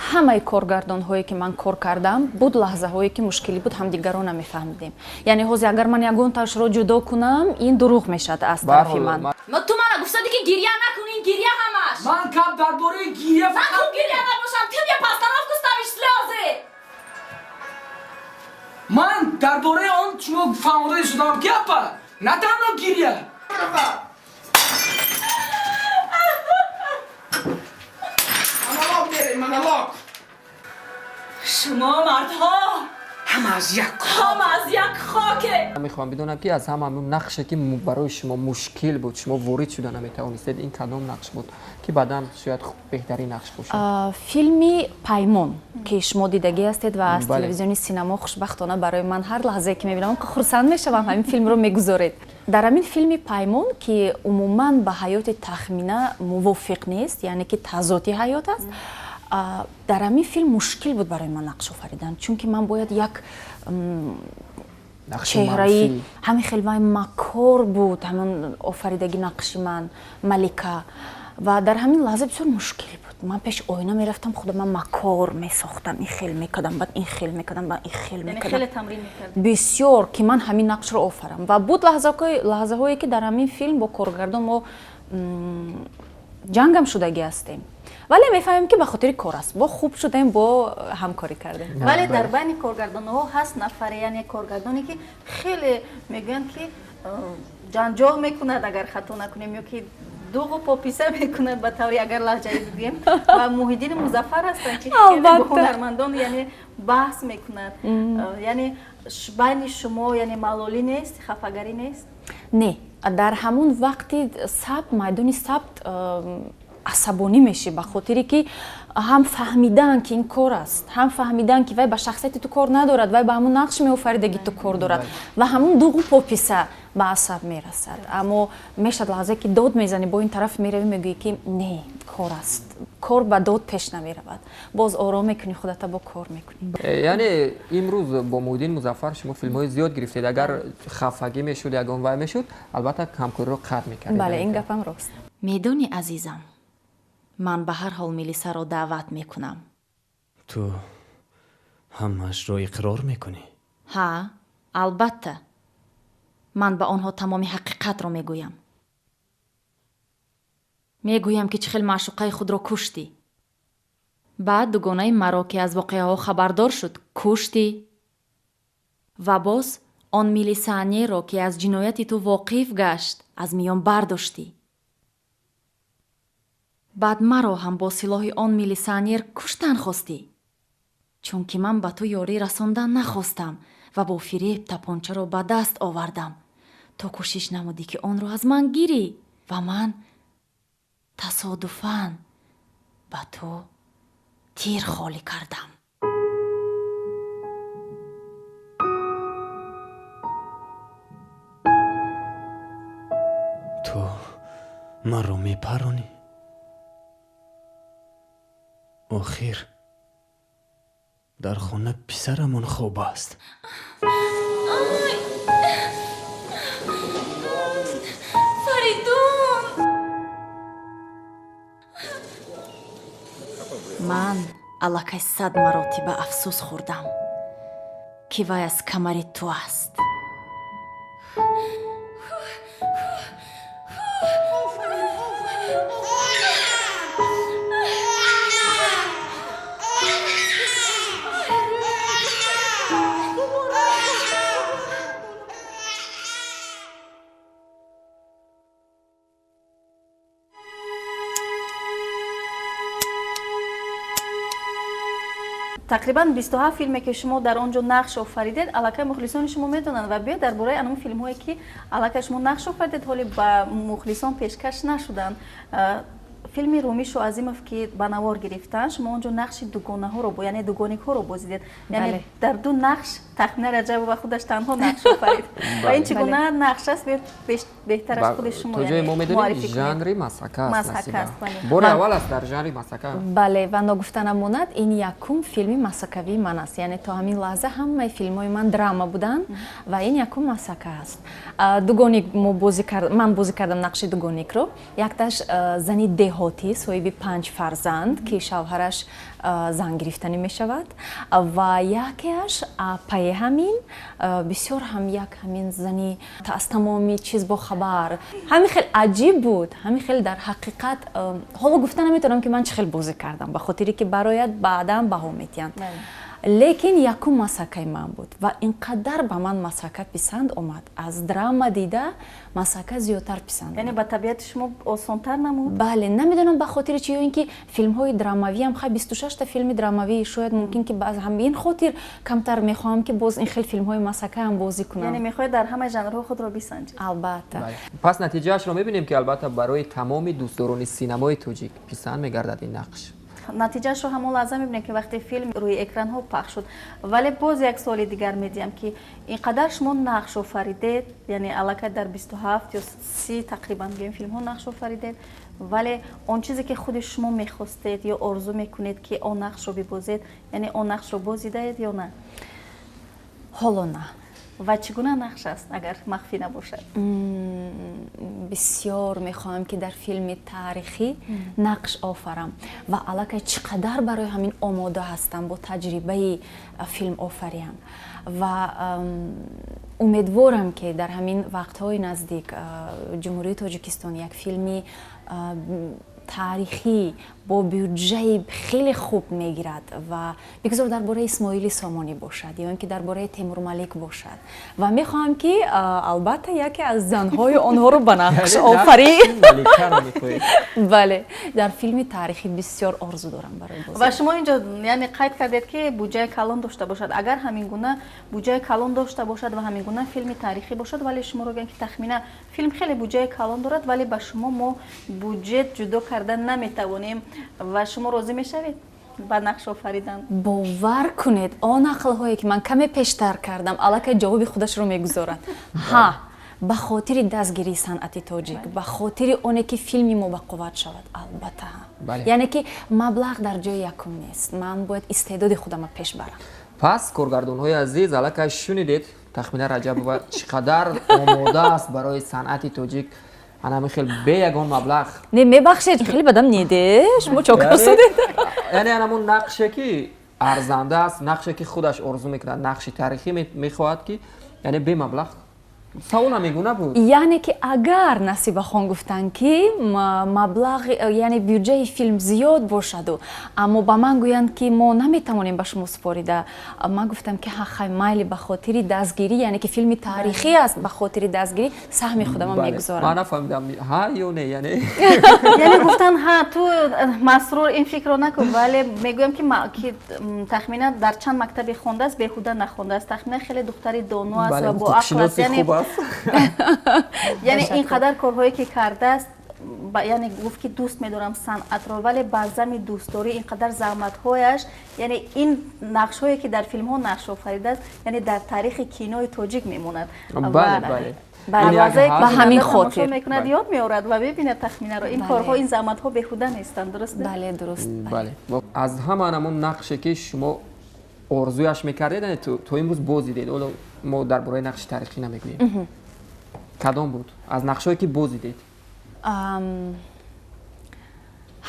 ҳамаи коргардонҳое, ки ман кор кардам, буд лаҳзаҳое, ки мушкилӣ буд, ҳамдигарро намефаҳмидем. Яъне ҳозир агар ман ягон ташро ҷудо кунам, ин дурӯғ мешавад аз тарафи ман. Ту мана гуфтадӣ, ки гиря накун, ин гиря ҳамаш. Ман гап дар бораи гиря. Накун, гиря набошам, ты мне постановку ставишь, слёзы. Ман дар бораи он шумо фаҳмода шудам, ки апа, на танҳо гиря. Монолог мерем, монолог. Шумо мардҳо ҳама аз як ҳама аз як хоке. Мехоҳам бидонам, ки аз ҳама ҳамон нақше, ки барои шумо мушкил буд, шумо ворид шуда наметавонистед, ин кадом нақш буд, ки баъдан шояд беҳтарин нақш бошад? Филми Паймон, ки шумо дидагӣ ҳастед ва аз телевизиони синамо, хушбахтона барои ман, ҳар лаҳзае ки мебинам, хурсанд мешавам, ҳамин филмро мегузоред. Дар ҳамин филми Паймон, ки умуман ба ҳаёти Тахмина мувофиқ нест, яъне ки тазоди ҳаёт аст, дар ҳамин филм мушкил буд барои ман нақш офаридан, чунки ман бояд як чеҳраи ҳамин хел вай макор буд, ҳамон офаридагӣ нақши ман Малика, ва дар ҳамин лаҳза бисёр мушкил буд. Ман пеши оина мерафтам, худо ман макор месохтам, ин хел мекардам, баъд ин хел мекардам, баъд ин хел мекардам, бисёр, ки ман ҳамин нақшро офарам. Ва буд лаҳзаҳое, ки дар ҳамин филм бо коргардон мо ҷангам шудагӣ ҳастем, вале мефаҳмем, ки ба хотири кор аст, бо хуб шудем, бо ҳамкорӣ кардем. Вале дар байни коргардонҳо ҳаст нафаре, яъне коргардоне, ки хеле мегӯянд, ки ҷанҷол мекунад, агар хато накунем, ё ки дуғу пописа мекунад, ба таври агар лаҳҷаи бигӯем, ва Муҳиддини Музаффар ҳастанд, ки хеле бо ҳунармандон, яъне баҳс мекунад. Яъне Байни шумо яъне малолӣ нест, хафагарӣ нест? Не, дар ҳамун вақти сабт, майдони сабт асабонӣ мешӣ, ба хотире ки ҳам фаҳмидан ки ин кор аст, ҳам фаҳмидан ки вай ба шахсияти ту кор надорад, вай ба ҳамун нақш меофаридаги ту кор дорад ва ҳамун дуғу пописа ба асаб мерасад. Аммо мешавад лаҳзае ки дод мезанӣ, бо ин тараф меравӣ, мегӯӣ ки не, кор аст, кор ба дод пеш намеравад, боз ором мекунӣ худата, бо кор мекунӣ. Яъне имрӯз бо Муҳиддин Музаффар шумо филмҳои зиёд гирифтед, агар хафагӣ мешуд, ягон вай мешуд, албатта ҳамкориро қатъ мекардед. Бале, ин гапам рост. Медонӣ, азизам, ман ба ҳар ҳол милисаро даъват мекунам. Ту ҳамаашро иқрор мекунӣ? Ҳа, албатта, ман ба онҳо тамоми ҳақиқатро мегӯям. Мегӯям ки чӣ хел маъшуқаи худро куштӣ, баъд дугонаи маро, ки аз воқеаҳо хабардор шуд, куштӣ ва боз он милисионерро, ки аз ҷинояти ту воқиф гашт, аз миён бардоштӣ. Баъд маро ҳам бо силоҳи он милисионер куштан хостӣ, чунки ман ба ту ёрӣ расондан нахостам ва бо фиреб тапончаро ба даст овардам. Ту кӯшиш намудӣ, ки онро аз ман гирӣ ва ман тасодуфан ба ту тир холӣ кардам. Ту маро мепаронӣ? Охир дар хона писарамон хоб аст. Фаридун! Ман аллакай 100 маротиба афсӯс хӯрдам, ки вай аз камари ту аст. Тақрибан 27 филме ки шумо дар он ҷо нақш офаридед, аллакай мухлисони шумо медонанд. Ва биёед дар бораи анон филмҳое ки аллакай шумо нақш офаридед, ҳоле ба мухлисон пешкаш нашуданд. Филми Румишу Азимов ки ба навор гирифтанд, шумо он ҷо нақши дугонаҳоро, яъне дугоникҳоро бозидед. Яъне дар ду нақш Тахмина Раҷабова худаш танҳо нақш офарид. Ва ин чӣ гуна нақш аст? Беҳтар аз худи шумо то ҷое мо медонем, жанри масхака аст. Бори аввал аст дар жанри масхака. Бале, ва ногуфта намонад, ин якум филми масхакавии ман аст. Яъне то ҳамин лаҳза ҳамаи филмҳои ман драма буданд ва ин якум масхака аст. Дугоник ман бозӣ кардам нақши дугоникро. Якташ зани деҳотӣ, соҳиби 5 фарзанд, ки шавҳараш зан гирифтанӣ мешавад, ва якеаш апаи ҳамин бисёр ҳам як ҳамин зани аз тамоми чиз бохабар. Ҳамин хел аҷиб буд, ҳамин хел дар ҳақиқат ҳоло гуфта наметавонам ки ман чӣ хел бозӣ кардам, ба хотире ки барояд баъдан баҳо метиҳанд. Лекин якум масхакаи ман буд ва ин қадар ба ман масхака писанд омад. Аз драма дида масхака зиёдтар писанд. Яъне ба табиати шумо осонтар намуд? Бале, намедонам ба хотири чи, ё ин ки филмҳои драмавиам, хай 26 та филми драмавӣ, шояд мумкин ки аз ҳамин хотир камтар мехоҳам ки боз ин хел филмҳои масхакаам бозӣ кунам. Яъне мехоҳед дар ҳамаи жанрҳо худро бисанҷед? Албатта. Пас натиҷаашро мебинем ки албатта барои тамоми дӯстдорони синамои тоҷик писанд мегардад ин нақш. Натиҷаашро ҳамон лаҳза мебинем ки вақте филм рӯи экранҳо пахш шуд. Вале боз як суоли дигар медиҳам ки ин қадар шумо нақш офаридед, яъне аллакай дар 27 ё 30 тақрибан гӯем филмҳо нақш офаридед, вале он чизе ки худи шумо мехостед ё орзу мекунед ки он нақшро бибозед, яъне он нақшро бозидаед ё на? Ҳоло на. Ва чӣ гуна нақш аст, агар махфӣ набошад? Бисёр мехоҳам ки дар филми таърихӣ нақш офарам ва аллакай чӣ қадар барои ҳамин омода ҳастам бо таҷрибаи филмофариам ва умедворам ки дар ҳамин вақтҳои наздик Ҷумҳурии Тоҷикистон як филми Таърихӣ бо бюджаи хеле хуб мегирад ва бигзор дар бораи Исмоили Сомонӣ бошад ё ин ки дар бораи Темурмалик бошад, ва мехоҳам, ки албатта яке аз занҳои онҳоро ба нақш офарӣ. Бале, дар филми таърихӣ бисёр орзу дорам барои бозӣ. Ва шумо инҷо, яъне, қайд кардед, ки буҷаи калон дошта бошад. Агар ҳамин гуна буҷаи калон дошта бошад ва ҳамин гуна филми таърихӣ бошад, вале шуморо гӯянд, ки Тахмина, филм хеле буҷаи калон дорад, вале ба шумо мо буҷет ҷудо карда наметавонем, ва шумо розӣ мешавед ба нақш офаридан? Бовар кунед, он ақлҳое, ки ман каме пештар кардам, аллакай ҷавоби худашро мегузорад. Ҳа, ба хотири дастгирии санъати тоҷик, ба хотири оне, ки филми мо ба қувват шавад, албатта. Яъне ки маблағ дар ҷои якум нест, ман бояд истеъдоди худамро пеш барам. Пас, коргардонҳои азиз, аллакай шунидед, Тахмина Раҷабова чӣ қадар омода аст барои санъати тоҷик ана хел бе ягон маблағ. Не, мебахшед, хеле бадам неде, шумо чо кардед? Яъне анамон нақше, ки арзанда аст, нақше, ки худаш орзу мекунад, нақши таърихӣ мехоҳад, ки яъне бемаблағ. Савол ҳамин буд. Яъне ки агар Насибахон гуфтанд, ки маблағ, яъне бюджаи филм зиёд бошаду, аммо ба ман гӯянд, ки мо наметавонем ба шумо супорида, ман гуфтам, ки ҳа, хай, майли, ба хотири дастгирӣ, яъне ки филми таърихӣ аст, ба хотири дастгирӣ саҳми худама мегузорам. Ман нафаҳмидам, ҳа ё не, яъне? Яъне гуфтан, ҳа, ту, Масрур, ин фикрро накун, вале мегӯям, ки Тахмина дар чанд мактабе хондааст, беҳуда нахондааст. Тахмина хеле духтари доно аст ва боақл аст, яъне ин қадар корҳое, ки кардааст, яъне гуфт, ки дӯст медорам санъатро, вале бар зами дӯстдорӣ ин қадар заҳматҳояш, яъне ин нақшҳое, ки дар филмҳо нақш офаридааст, яъне дар таърихи кинои тоҷик мемонад. Бале. Ба ҳамин хотир мекунад, ёд меорад ва мебинад Тахминаро. Ин корҳо, ин заҳматҳо беҳуда нестанд, дуруст? Бале, дуруст. Бале, аз ҳама ҳамон нақше, ки шумо орзуяш мекардед, яъне то имрӯз бозидед, ҳоло мо дар бораи нақши таърихӣ намегӯем, кадом буд аз нақшҳое, ки бозидед?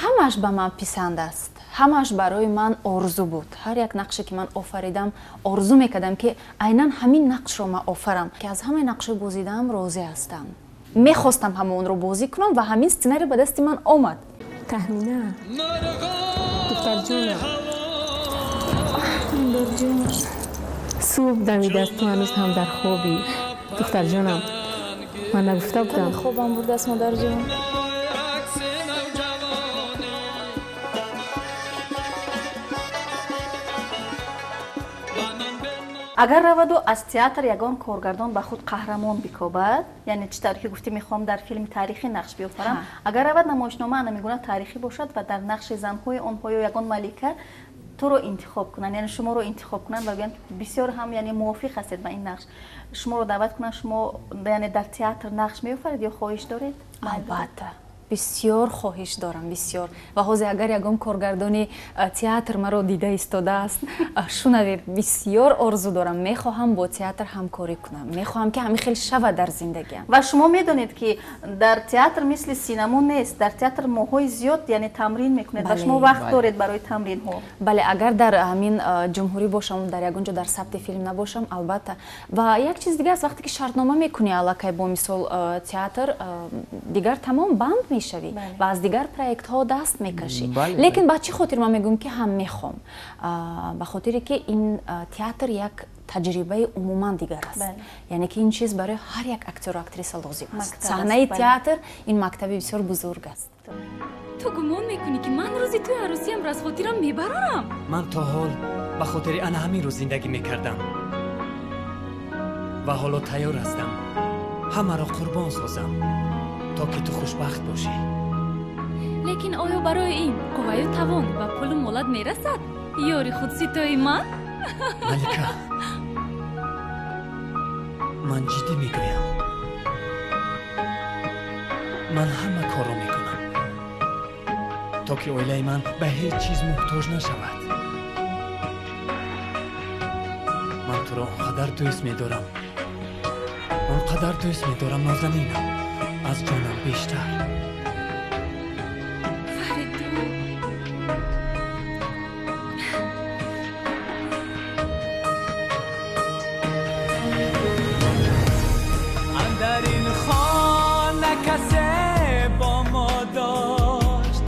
Ҳамааш ба ман писанд аст, ҳамааш барои ман орзу буд. Ҳар як нақше, ки ман офаридам, орзу мекардам, ки айнан ҳамин нақшро ман офарам, ки аз ҳамаи нақшҳои бозидаам розӣ ҳастам. Мехостам ҳамонро бозӣ кунам ва ҳамин сценарий ба дасти ман омад. Таҳмина, духтарҷонам. Модарҷон, субҳ дамидааст, ту ҳанӯз ҳам дар хобӣ. Духтарҷонам, ман нагуфта будам? Хобам бурдааст, модарҷон. Агар раваду аз театр ягон коргардон ба худ қаҳрамон бикобад, яъне чӣ тавре ки гуфтӣ, мехоҳам дар филми таърихӣ нақш биёфарам, агар равад, намоишнома ана таърихӣ бошад ва дар нақши занҳои онҳо ё ягон малика туро интихоб кунанд, яъне шуморо интихоб кунанд ва гӯянд, бисёр ҳам, яъне, мувофиқ ҳастед ба ин нақш, шуморо даъват кунанд, шумо, яъне, дар театр нақш меофаред ё хоҳиш доред? Албатта, бисёр хоҳиш дорам, бисёр. Ва ҳозир агар ягон коргардони театр маро дида истодааст, шунавед, бисёр орзу дорам, мехоҳам бо театр ҳамкорӣ кунам, мехоҳам, ки ҳамин хел шавад дар зиндагиам. Ва шумо медонед, ки дар театр мисли синамо нест, дар театр моҳҳои зиёд, яъне, тамрин мекунед ва шумо вақт доред барои тамринҳо. Бале, агар дар ҳамин ҷумҳурӣ бошам, дар ягон ҷо дар сабти филм набошам, албатта. Ва як чиз дига аст: вақте ки шартнома мекунӣ аллакай бо мисол театр, дигар тамом, банд мешавӣ ва аз дигар проектҳо даст мекашӣ. Лекин ба чӣ хотир ман мегӯям, ки ҳам мехоҳам? Ба хотире ки ин театр як таҷрибаи умуман дигар аст, яъне ки ин чиз барои ҳар як актёру актриса лозим аст. Саҳнаи театр ин мактаби бисёр бузург аст. Ту гумон мекунӣ, ки ман рӯзи тӯи арӯсиямро аз хотирам мебарорам? Ман то ҳол ба хотири ана ҳамин рӯз зиндагӣ мекардам ва ҳоло тайёр ҳастам ҳамаро қурбон созам, то ки ту хушбахт бошӣ. Лекин оё барои ин қувваю тавон ва пулу молат мерасад, ёри худситои ман? Малика, ман ҷиддӣ мегӯям, ман ҳама корро мекунам, то ки оилаи ман ба ҳеҷ чиз муҳтоҷ нашавад. Ман туро он қадар дӯст медорам, он қадар дӯст медорам, нозанинам, аз ҷонам бештар. Фаридун. Андар ин хона касе бо мо дошт.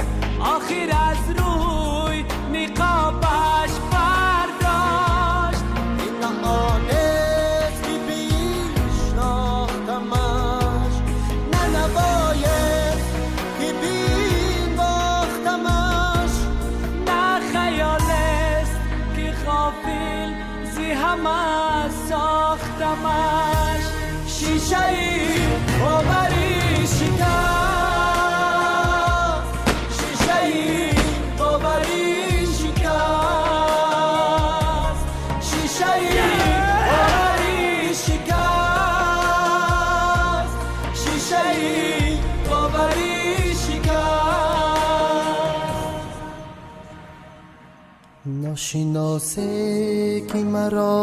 ҳама сохтамаш шишаи боварӣ шикаст шишаи боварӣ шикаст шишаи боварӣ шикаст шишаи боварӣ шикаст. ناشناسه که مرا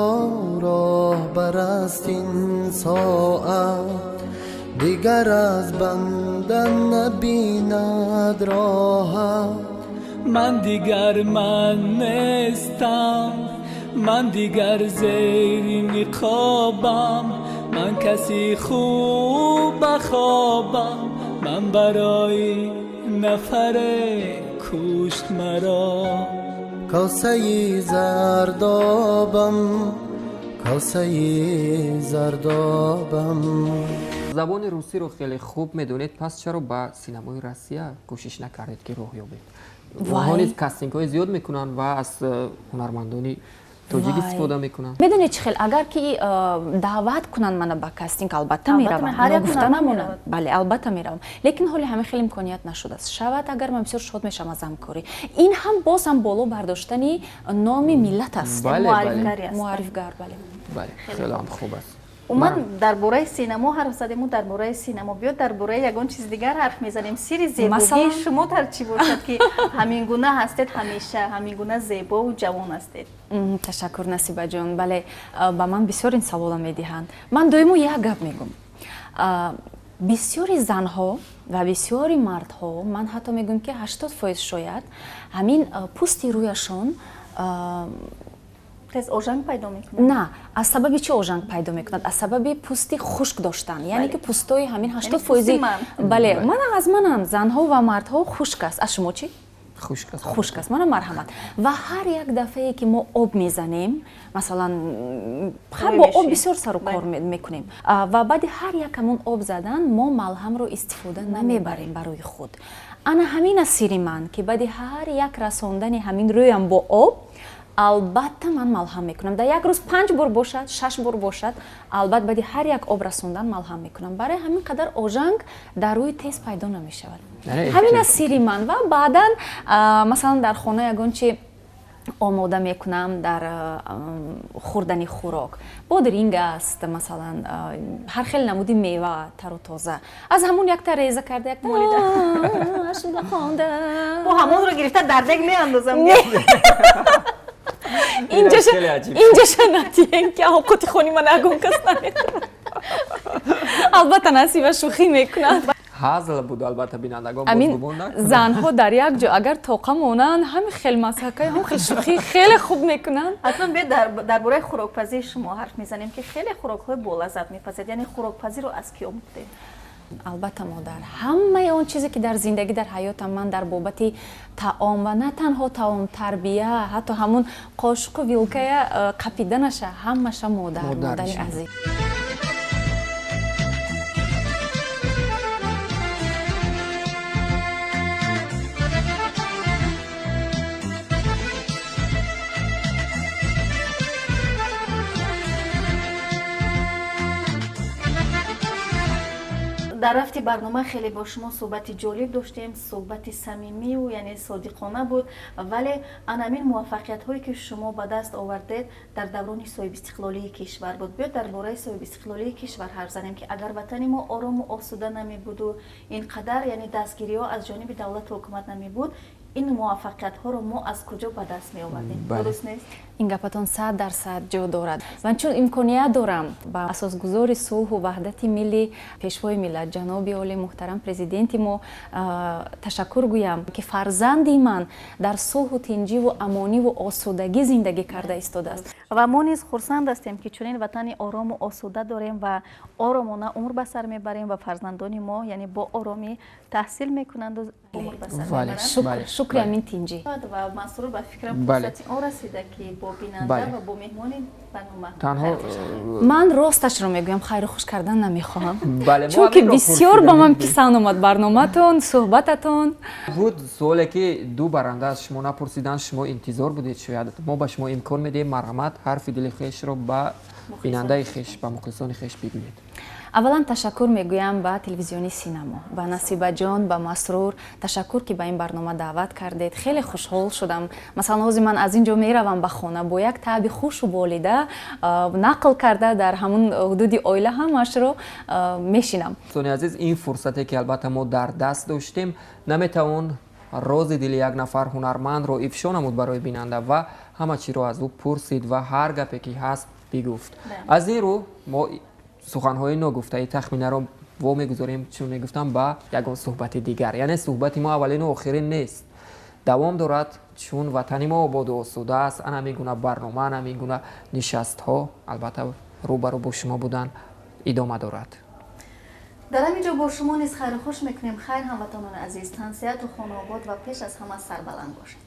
راه برست این ساعت دیگر از بنده نبیند راحت. من دیگر من نیستم من دیگر زیر نقابم من کسی خوب خوابم من برای نفر کشت مرا. کاسه زردابم کاسه زردابم. زبان روسی رو خیلی خوب میدونید، پس چرا به سینمای روسیه کوشش نکردید که راه یابید؟ اونها نیز کاستینگ های زیاد میکنن و از هنرمندانی تاجیک استفاده میکنن. میدونید چه خیلی اگر که دعوت کنن منو به کاستینگ البته میروم، گفته نمونم، بله البته میروم، لیکن حالی همه خیلی امکانیت نشده است. شود اگر من بسیار شاد میشم از همکاری. این هم باز هم بالا برداشتنی نام ملت است. معرفگر، بله بله خیلی هم خوب است. умуман дар бораи синамо ҳарф задему, дар бораи синамо биё дар бораи ягон чиз дигар ҳарф мезанем. Сири зебогии шумо дар чӣ бошад ки ҳамин гуна ҳастед, ҳамеша ҳамин гуна зебову ҷавон ҳастед? Ташаккур Насибаҷон. Бале, ба ман бисёр ин савола медиҳанд. Ман доимо як гап мегӯм. Бисёри занҳо ва бисёри мардҳо, ман ҳатто мегӯм ки 80% шояд ҳамин пӯсти рӯяшон тез ожанг пайдо мекунад. На, аз сабаби чӣ ожанг пайдо мекунад? Аз сабаби пӯсти хушк доштан, яъне ки пӯстои ҳамин 80%. Бале, мана аз манам занҳо ва мардҳо хушк аст. Аз шумо чӣ? Хушк аст. Хушк аст. Мана марҳамат. Ва ҳар як дафъае ки мо об мезанем, масалан бо об бисёр сару кор мекунем, ва баъди ҳар як ҳамон об задан мо малҳамро истифода намебарем барои худ. Ана ҳамин аст сири ман ки баъди ҳар як расондани ҳамин рӯям бо об албатта ман малҳам мекунам. Дар як рӯз 5 бор бошад, 6 бор бошад, албатта баъди ҳар як об расондан малҳам мекунам. Барои ҳамин қадар ожанг дар рӯи тез пайдо намешавад. Ҳамин аст сири ман. Ва баъдан масалан дар хона ягон чи омода мекунам дар хӯрдани хӯрок. Бодринг аст, масалан ҳар хел намуди мева тару тоза. Аз ҳамон якта реза карда, якта ашуда хонда. Бо ҳамонро гирифта дар дег меандозам. Инҷаша натиен ки авқоти хони ман ягон кас намехӯрад. Албатта Насиба шӯхӣ мекунад. Ҳазл буд, албатта бинандагон бозгумон накунанд. Занҳо дар як ҷо агар тоқа монанд, ҳамин хел масхакаи, ҳам хел шӯхӣ хеле хуб мекунанд. Ҳатман биё дар бораи хӯрокпазии шумо ҳарф мезанем ки хеле хӯрокҳои болаззат мепазед. Яъне хӯрокпазиро аз кӣ омӯхтед? Албатта модар. Ҳамаи он чизе ки дар зиндагӣ, дар ҳаётам ман дар бобати таом ва на танҳо таом, тарбия, ҳатто ҳамун қошуқу вилкая қапиданаша, ҳамаша модар, модари азиз. Дар рафти барнома хеле бо шумо суҳбати ҷолиб доштем, суҳбати самимию яъне содиқона буд, вале анамин муваффақиятҳое ки шумо ба даст овардед дар даврони соҳибистиқлолии кишвар буд. Биё дар бораи соҳибистиқлолии кишвар ҳарф занем ки агар ватани мо орому осуда намебуду ин қадар яъне дастгириҳо аз ҷониби давлату ҳукумат намебуд, ин муваффақиятҳоро мо аз куҷо ба даст меовардем? Дуруст нест? Ин гапатон 100% ҷо дорад. Ман чун имконият дорам ба асосгузори сулҳу ваҳдати миллӣ, пешвои миллат, ҷаноби олӣ муҳтарам президенти мо ташаккур гӯям ки фарзанди ман дар сулҳу тинҷиву амониву осудагӣ зиндагӣ карда истодааст. Ва мо низ хурсанд ҳастем ки чунин ватани орому осуда дорем ва оромона умр ба сар мебарем ва фарзандони мо яъне бо оромӣ таҳсил мекунанду умр ба сар мебаранд. Шукри ҳамин тинҷӣ. Ва Масрур, ба фикрам, фурсати он расида, ки бо бинанда ва бо меҳмони барнома танҳо Ман росташро мегӯям, хайру хуш кардан намехоҳам, чунки бисёр ба ман писанд омад барноматон, суҳбататон. Буд суоле, ки ду баранда аз шумо напурсиданд, шумо интизор будед шояд. Мо ба шумо имкон медиҳем, марҳамат, ҳарфи дили хешро ба бинандаи хеш, ба мухлисони хеш бигӯед. Аввалан, ташаккур мегӯям ба телевизиони Синамо, ба Насибаҷон, ба Масрур. Ташаккур, ки ба ин барнома даъват кардед. Хеле хушҳол шудам. Масалан, ҳозир ман аз ин ҷо меравам ба хона бо як таъби хушу болида, нақл карда дар ҳамун ҳудуди оила ҳамашро мешинам. Дӯстони азиз, ин фурсате, ки албатта мо дар даст доштем, наметавон рози дили як нафар ҳунармандро ифшо намуд барои бинанда ва ҳама чиро аз ӯ пурсид ва ҳар гапе ки ҳаст бигуфт. Аз ин рӯ мо суханҳои ногуфтаи Тахминаро во мегузорем, чун мегуфтам, ба ягон суҳбати дигар. Яъне суҳбати мо аввалину охирин нест, давом дорад, чун ватани мо ободу осуда аст, ана ҳамин гуна барнома, ана ҳамин гуна нишастҳо албатта рӯбарӯ бо шумо будан идома дорад. Дар ҳамин ҷо бо шумо низ хайру хуш мекунем. Хайр, ҳамватанони азиз, тансиҳату хонаобод ва пеш аз ҳама сарбаланд бошед.